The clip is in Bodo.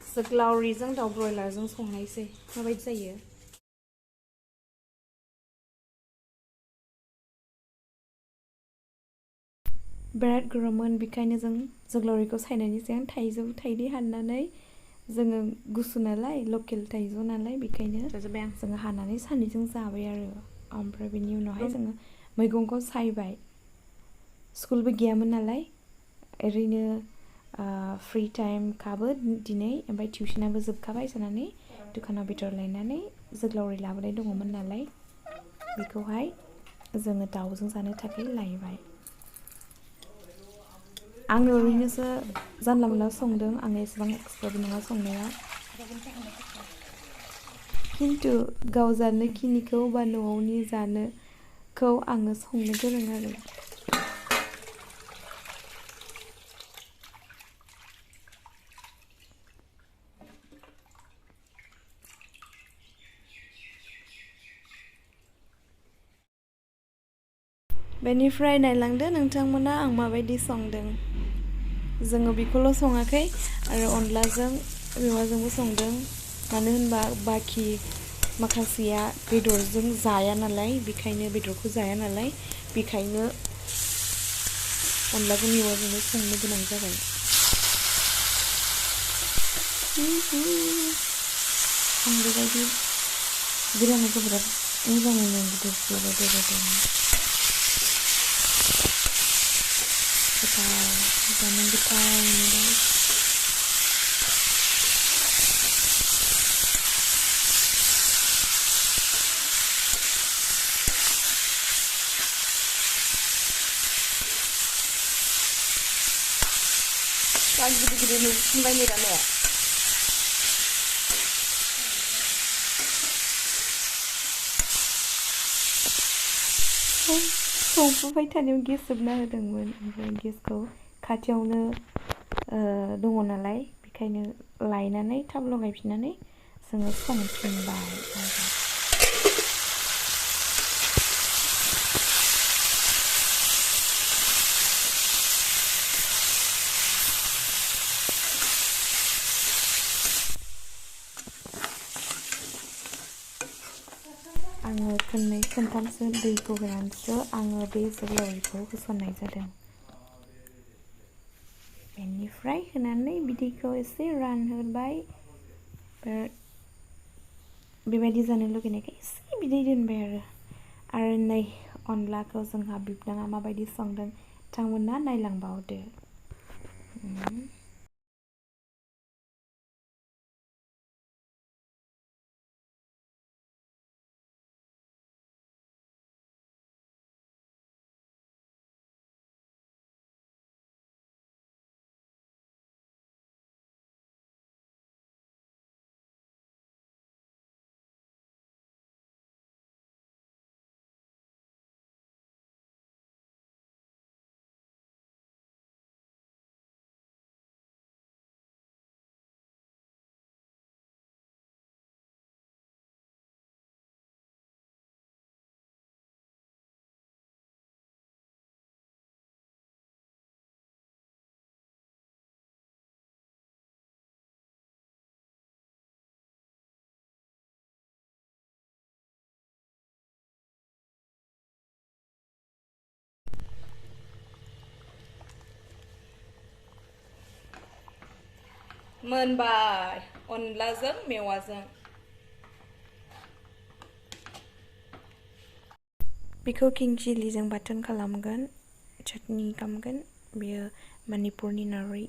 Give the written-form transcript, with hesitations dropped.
jaglaoriजों दाउ ब्रयलारजों संनायसै माबायदि जायो बिराद गरममोन बेखायनो जों जोगलावरिखौ सायनायनि सिगां थाइजौ थाइनै हाननानै जोङो गुसु नालाय लकेल थाइजौ नालाय बेखायनो जोङो हानानै सानैजों जाबाय आरो ओमफ्राय बेनि उनावहाय जोङो मैगंखौ सायबाय स्कुलबो गैयामोन नालाय ओरैनो फ्रि टाइम खाबो दिनै ओमफ्राय टिउसनाबो जोबखाबाय जानानै दुखानाव बेदर लायनानै जोगलावरि लाबोनाय दङमोन नालाय बेखौहाय जोङो दाउजों जानो थाखाय लायबाय आङो ओरैनोसो जानला मोनला संदों आं एसेबां एक्सपार्ट नङा संनायाव खिन्थु गाव जानो खिनिखौ बा न'आवनि जानोखौ आङो संनो गोरों आरो बेनिफ्राय नायलांदो नोंथांमोना आं माबायदि संदों जोङो बेखौल' सङाखै आरो अनलाजों मेवाजोंबो संदों मानो होनबा बाखि माखासेया बेदरजों जाया नालाय बेखायनो बेदरखौ जाया नालाय बेखायनो अनलाजों मेवाजोंबो संनो गोनां जाबाय आं बेबायदि बेरायनायखौ बिराद मोजां मोनो बेबायदि जानो गोथाव मोनबाय आं गिदिर नुफिनबाय नै दाने संफुबाय थानायाव गेस जोबना होदोंमोन ओमफ्राय गेसखौ खाथियावनो दङ नालाय बेखायनो लायनानै थाब लगायफिननानै जोङो संफिनबाय आङो खननै खनथामसो दैखौ होनानैसो आङो बे जोगलावरिखौ होसननाय जादों बेनिफ्राय होनानै बिदैखौ एसे रानहोबाय बेबायदि जानो लुगैनायखाय एसे बिदै दोनबाय आरो नै अनलाखौ जोंहा बिबनाङा माबायदि संदों बिथांमोना नायलांबावदो मोनबाय अनलाजों मेवाजों बेखौ किं चिलिजों बाथोन खालामगोन चाटनि खालामगोन बेयो मणिपुरनि नार्जि